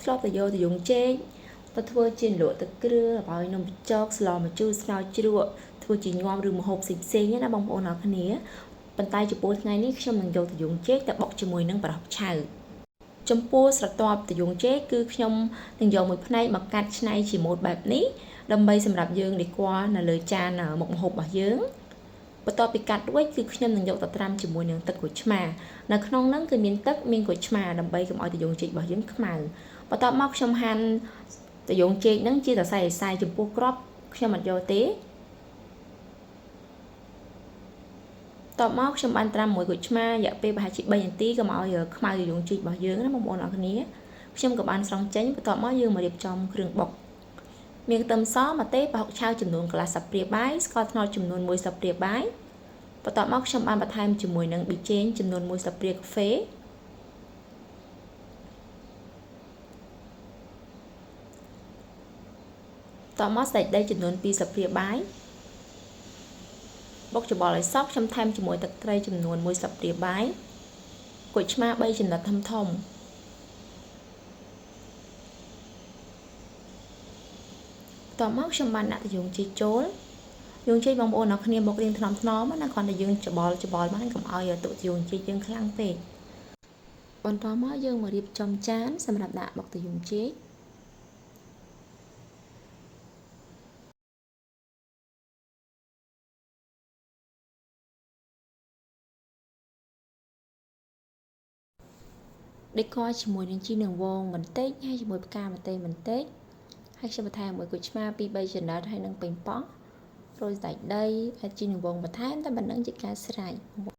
ធ្លាប់តែយកត្រយូងចេកទៅធ្វើជាលក់ទឹកគ្រឿងឲ្យនំបញ្ចុកស្លម្ជូរស្ងោរជ្រក់ធ្វើជាញាំឬម្ហូបផ្សេងៗណាបងប្អូនអរគ្នាប៉ុន្តែចំពោះថ្ងៃនេះខ្ញុំនឹងយកត្រយូងចេកទៅបុកជាមួយនឹងប្រហុកឆៅចំពោះស្រទាប់ត្រយូងចេកគឺខ្ញុំនឹងយកមួយផ្នែកមកកាត់ច្នៃជាម៉ូតបែបនេះដើម្បីសម្រាប់យើងដេគ័រនៅលើចានមុខម្ហូបរបស់យើងបន្ទាប់ពីកាត់រួចគឺខ្ញុំនឹងយកទៅត្រាំជាមួយនឹងទឹកក្រូចឆ្មានៅក្នុងហ្នឹងគឺមានទឹកមានក្រូចឆ្មាដើម្បីកុំឲ្យត្រយូងចេករបស់យើងខ្មៅបន្ទាប់មកខ្ញុំហាន់ត្រយូងចេកហ្នឹងជាសរសៃសរសៃចំពោះគ្រាប់ខ្ញុំអត់យកទេតបមកខ្ញុំបានត្រាំមួយក្រូចឆ្មារយៈពេលប្រហែលជា3នាទីកុំឲ្យខ្មៅត្រយូងចេករបស់យើងណាបងប្អូនអរគ្នាខ្ញុំក៏បានស្រង់ចេញបន្ទាប់មកយើងមករៀបចំគ្រឿងបុកមានខ្ទឹមសម្ទេសប្រហុកឆៅចំនួនកន្លះស្លាបព្រាបាយស្ករត្នោតចំនួន1ស្លាបព្រាបាយបន្ទាប់មកខ្ញុំបានបន្ថែមជាមួយនឹងប៊ីចេងចំនួន1ស្លាបព្រាកាហ្វេតមកសាច់ដីចំនួន2ស្លាបព្រាបាយបុកច្របល់ឲ្យសព្វខ្ញុំថែមជាមួយទឹកត្រីចំនួន1ស្លាបព្រាបាយក្រូចឆ្មា3ចំណិតធំធំតមកខ្ញុំបានដាក់ត្រយូងចេកចូលយើងចេកបងប្អូនអរគ្នាបុករៀងថ្នមថ្នមណាគ្រាន់តែយើងច្បល់ច្បល់មកកុំឲ្យទុកត្រយូងចេកយើងខ្លាំងពេកបន្តមកយើងមករៀបចំចានសម្រាប់ដាក់បុកត្រយូងចេកដេកជាមួយនឹងជីនឹងវងបន្តិចហើយជាមួយផ្កាម្ទេសបន្តិចហើយខ្ញុំបន្ថែមមួយក្រូចឆ្មា2 3ចំណិតហើយនឹងប៉េងប៉ោះរោយសាច់ដីហើយជីនឹងវងបន្ថែមតែប៉ុណ្្នឹងជាការស្រេច។